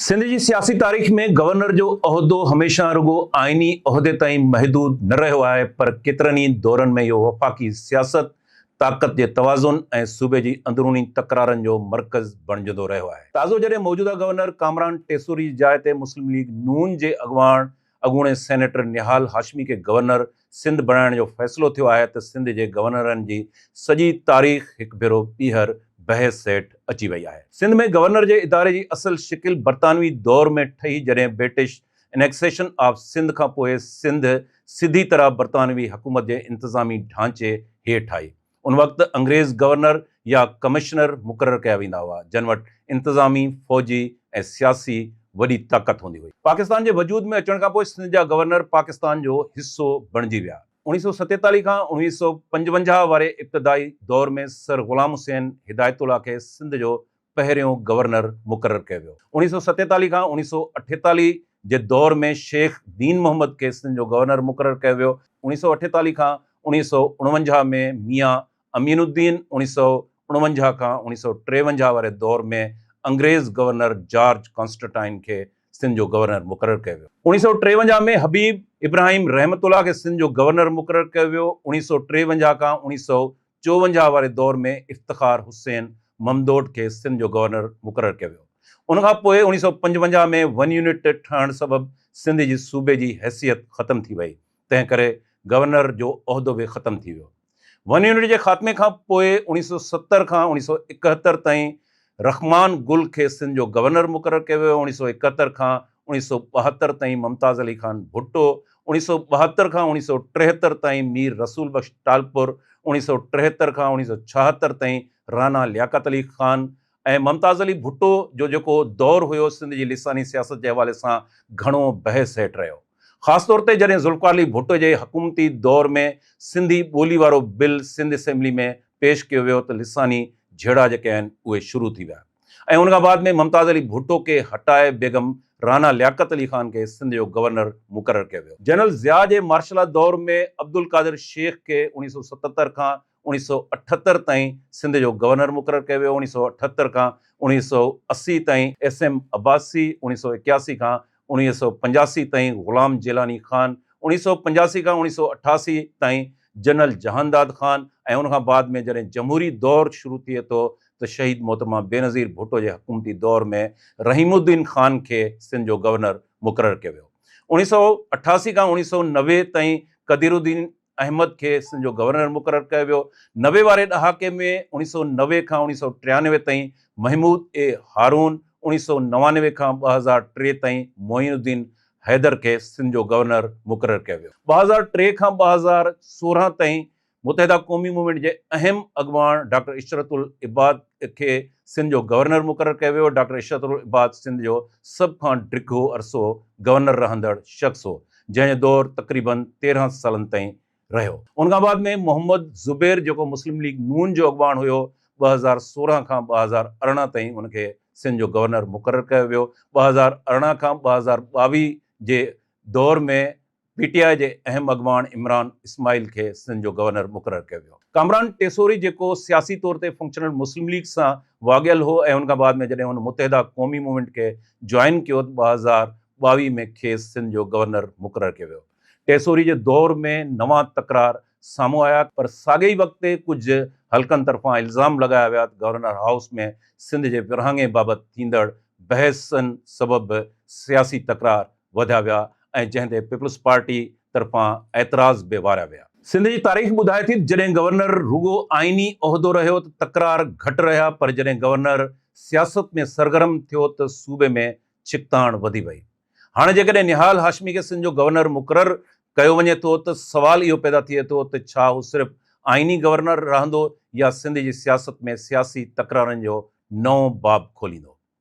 سنڌ جي سياسي تاريخ ۾ گورنر جو عهدو هميشه رڳو آئيني عهدي تائين محدود نه رهيو آهي پر ڪيترن ئي دورن ۾ اهو وفاقي سياست، طاقت جي توازن ۽ صوبي جي اندروني تڪرارن جو مرڪز بڻجندو رهيو آهي. تازو جڏهن موجوده گورنر ڪامران ٽيسوري جي جاء تي مسلم ليگ نون جي اڳواڻ اڳوڻي سينيٽر نهال هاشمي کي گورنر سنڌ بڻائڻ جو فيصلو ٿيو آهي ته سنڌ جي گورنرن جي سڄي تاريخ هڪ ڀيرو ٻيهر بحث هيٺ اچي وئي آهي. سنڌ ۾ گورنر جي اداري جي اصل شڪل برطانوي دور ۾ ٺهي جڏهن برٽش انيڪسيشن آف سنڌ کان پوء سنڌ سڌي طرح برطانوي حڪومت جي انتظامي ڍانچي هيٺ آئي. ان وقت انگريز گورنر يا ڪمشنر مقرر ڪيا ويندا هئا، جن وٽ انتظامي، فوجي ۽ سياسي وڏي طاقت هوندي هئي. پاڪستان جي وجود ۾ اچڻ کانپوء سنڌ جا گورنر پاڪستان جو حصو بڻجي ويا. 1947 کان 1955 واري ابتدائي دور ۾ سر غلام حسين هدايت الله کي سنڌ جو پهريون گورنر مقرر ڪيو ويو. 1947 کان 1948 جي دور ۾ شيخ دين محمد کي سنڌ جو گورنر مقرر ڪيو ويو. 1948 کان 1949 ۾ ميان امين الدين، 1949 کان 1953 واري دور ۾ انگريز گورنر جارج ڪانسٽنٽائن کي سنڌ جو گورنر مقرر ڪيو ويو. 1953 ۾ حبيب ابراهيم رحمت الله کي سنڌ جو گورنر مقرر ڪيو ويو. 1953 کان 1954 واري دور ۾ افتخار حسين ممدوٽ کي سنڌ جو گورنر مقرر ڪيو ويو. ان کان پوء 1955 ۾ ون يونٽ ٺهڻ سبب سنڌ جي صوبي جي حيثيت ختم ٿي وئي، تنهن ڪري گورنر جو عهدو به ختم ٿي ويو. ون يونٽ جي خاتمي کان پوء 1970 کان 1971 تائين رحمان گل کي سنڌ جو گورنر مقرر ڪيو ويو. 1971 کان 1972 تائين ممتاز علي خان ڀٽو، 1972 کان 1973 تائين مير رسول بخش ٽالپر، 1973 کان 1976 تائين رانا لياقت علي خان ۽ ممتاز علي ڀٽو جو جيڪو دور هيو سنڌ جي لساني سياست جي حوالي سان گهڻو بحث هيٺ رهيو. خاص طور تي جڏهن ذوالفقار علي ڀٽو جي حڪومتي دور ۾ سنڌي ٻولي وارو بل سنڌ اسيمبلي ۾ پيش ڪيو ويو ته لساني جهيڙا جيڪي آهن اهي شروع ٿي ويا ۽ ان کان بعد ۾ ممتاز علي ڀٽو کي هٽائي بيگم رانا لياقت علي خان کي سنڌ جو گورنر مقرر ڪيو ويو. جنرل ضياء جي مارشلا دور ۾ عبدالقادر شيخ کي 1977 کان 1978 تائين سنڌ جو گورنر مقرر ڪيو ويو، 1978 کان 1980 تائين ايس ايم عباسي، 1981 کان 1985 تائين غلام جيلاني خان، 1985 کان 1988 تائين جنرل جهانداد خان ۽ ان کان بعد ۾ جڏهن جمهوري دور شروع ٿئي ٿو ته شهيد محترمه بينظير ڀٽو جي حڪومتي دور ۾ رحيم الدين خان کي سنڌ جو گورنر مقرر ڪيو ويو. 1988 کان 1990 تائين قدير الدين احمد کي سنڌ جو گورنر مقرر ڪيو ويو. 90 واري ڏهاڪي ۾ 1990 کان 1993 تائين محمود اي هارون، 1999 کان 2003 تائين معين الدين حيدر کي سنڌ جو گورنر مقرر ڪيو ويو. 2003 کان 2016 تائين متحده قومي موومينٽ جي اهم اڳواڻ ڊاڪٽر عشرت العباد کي سنڌ جو گورنر مقرر ڪيو ويو. ڊاڪٽر عشرت العباد سنڌ جو سڀ کان ڊگهو عرصو گورنر رهندڙ شخص هو، جنهن جو دور تقريبن 13 سالن تائين رهيو. ان کان بعد ۾ محمد زبير جيڪو مسلم ليگ نون جو اڳواڻ هيو، 2016 کان 2018 تائين ان کي سنڌ جو گورنر مقرر ڪيو ويو. 2018 کان 2022 جي دور ۾ پي ٽي آء جي اهم اڳواڻ عمران اسماعيل کي سنڌ جو گورنر مقرر ڪيو ويو. ڪامران ٽيسوري جيڪو سياسي طور تي فنڪشنل مسلم ليگ سان واڳيل هو ۽ ان کان بعد ۾ جڏهن هن متحده قومي موومينٽ کي جوائن ڪيو ته 2022 ۾ کيس سنڌ جو گورنر مقرر ڪيو ويو. ٽيسوري جي دور ۾ نوان تڪرار سامهون آيا پر ساڳئي وقت تي ڪجهه حلقن طرفان الزام لڳايا ويا ته گورنر هائوس ۾ سنڌ جي ورهاڱي بابت ٿيندڙ بحثن سبب به سياسي تڪرار وڌيا ويا ۽ جنهن تي پيپلز پارٽي طرفان اعتراض به واريا ويا. سنڌ جي تاريخ ٻڌائي ٿي ته جڏهن گورنر رڳو آئيني عهدو رهيو ته تڪرار گهٽ رهيا پر جڏهن گورنر سياست ۾ سرگرم ٿيو ته صوبي ۾ ڇڪتاڻ وڌي وئي. هاڻي جيڪڏهن نهال هاشمي کي سنڌ جو گورنر مقرر ڪيو وڃي ٿو ته سوال اهو پيدا ٿئي ٿو ته ڇا هو صرف آئيني گورنر رهندو يا سنڌ جي سياست ۾ سياسي تڪرارن جو نئون باب کوليندو.